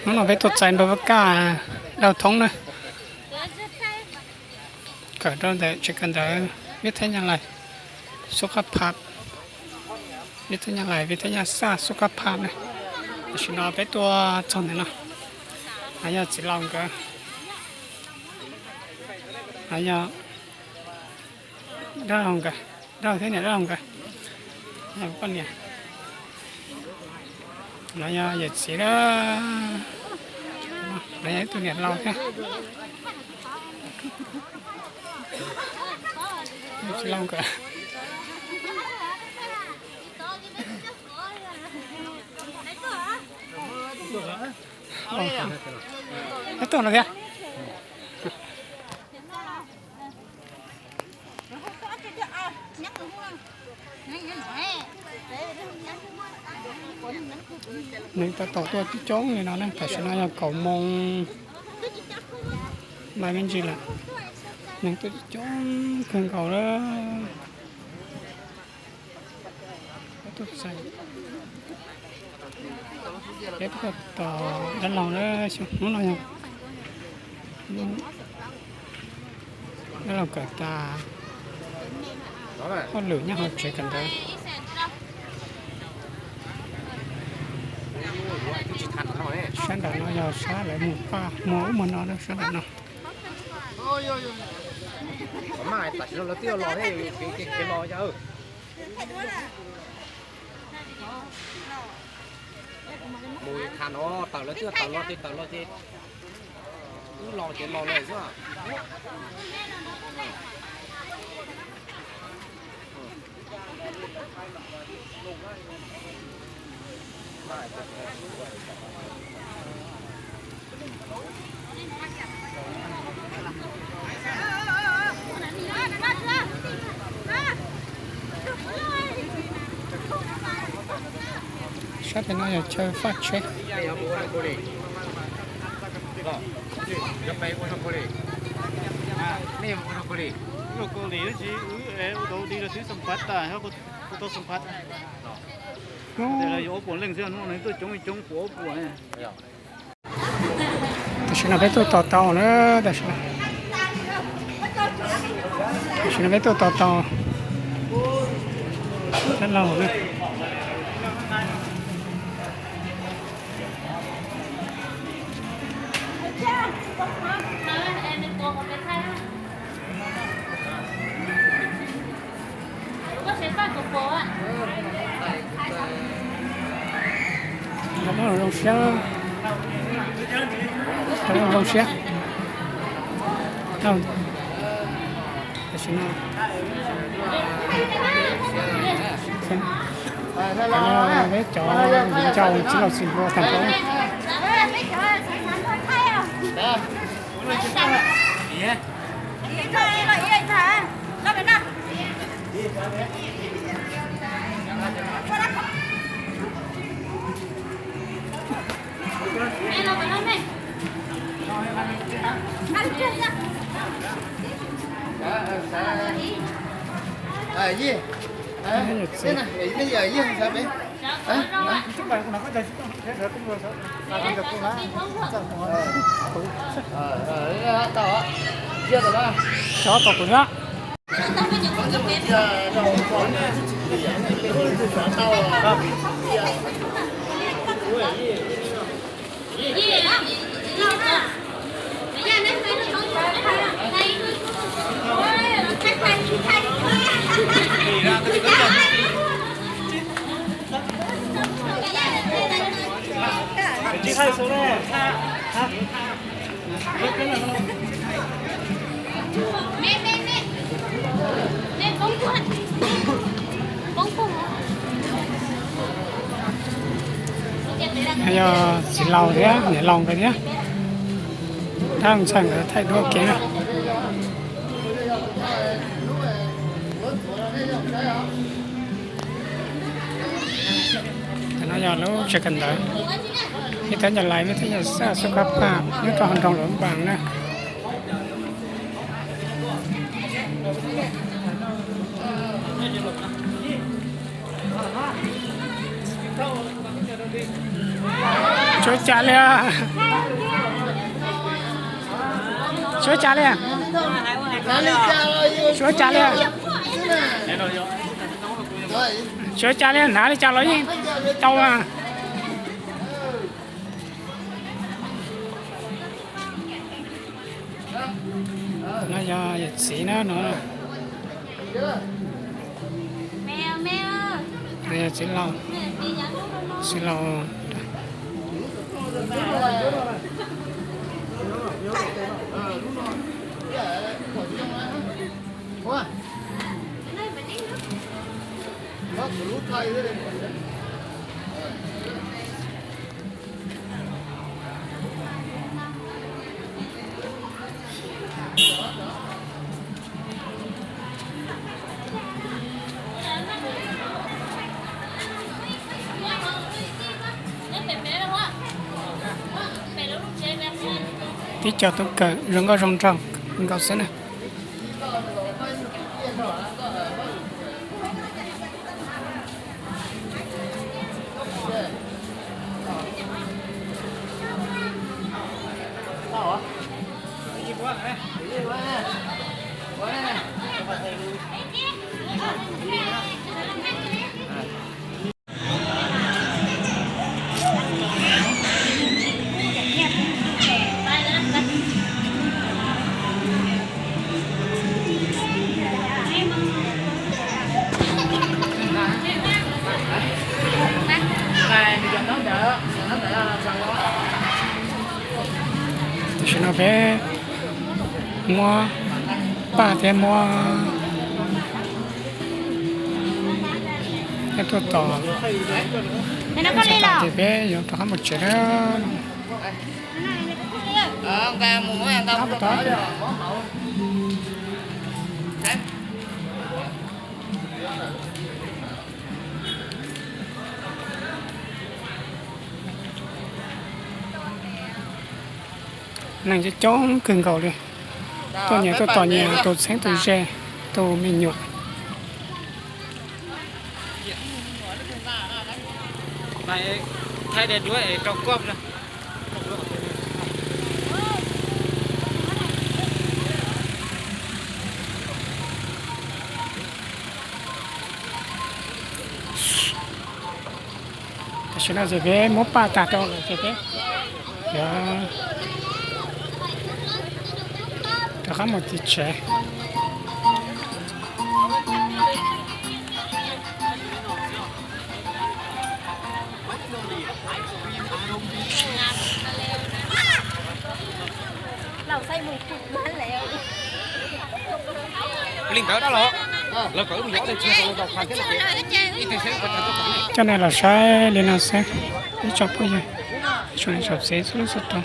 Hnub no peb tuaj txais npawg Vaj Kaj Dau Thoob na. Kawm rau ntawm tsev kawm ntawv Vias Thaj Nyab Lais Xub Qab Phaj, Vias Thaj Nyab Lais, Vias Thaj Nyab Xaj Xub Qab Phaj na. Tam sim no peb tuaj txog ntawm no, no yog txiv laus nkawd, no yog dab laug nkawd, dab laug thiab niam dab laug nkawd, poj niam. No yog yawm txiv na, no yog ib tug niam laus thiab. Txiv laus nkawd. Neb tuaj no thiab. Neeg tab tom tuaj coob coob li no na, tam sim no yog kaum moos, npaim me ntsis lawm. Neeg tuaj coob coob kawg nkaus lawm. Peb tuaj txais, peb tuaj tos dab laug na, xyoo hnub no yog dab laug kawm tas hauj lwm nyob hauv tsev kawm ntawv. Sab nram no yog sab lawv mus paj muag ub muag no na, sab nram no. Mus tham no, tawm los twb tawm los ces, wb los ces los lawm xwb. Sab pem no yog chaw faj tsheb. Tam sim no peb tuaj tos tau na, tam sim no, tam sim no peb tuaj tos tau dab laug na. Zoo siab, zoo siab. Tam sim no, tam sim no peb cov viv ncaus txwj laus txwj hluas tag nrho. Cov tom kuv na. Yog txiv laus thiab niam laus nkawd thiab, tab ntxhais nkawd thaij duab ua ke na. Tam no yog lub tsev kawm ntawv Vias Thaj Nyab Lais, Vias Thaj Nyab Xaj Xub Qab Phaj nyob rau hauv nroog Luam Npas na. Suav cas li? Suav cas li? Suav cas li? Suav cas li? Hnav li cas los yeej tau. No yog yawm txiv na no. Yog txiv laus, txiv laus. Tib co tub kawm zoo nkauj zoo nraug nkaus xwb na. Tam sim no peb muab paj thiab muab, peb tuaj tos, ces peb yuav rov qab mus tsev na. Neeg coob coob kawg nkaus li, tuaj nyias tuaj tos nyias tus txheeb tus ze, tus me nyuam. Tam sim no ces peb muab paj tag rau lawm ces peb yuav rov qab mus tim tsev. Cov neeg los saib li no xwb, ib tsoom phooj ywg, ib tsoom niam tsoom txiv txhua leej txhua tus.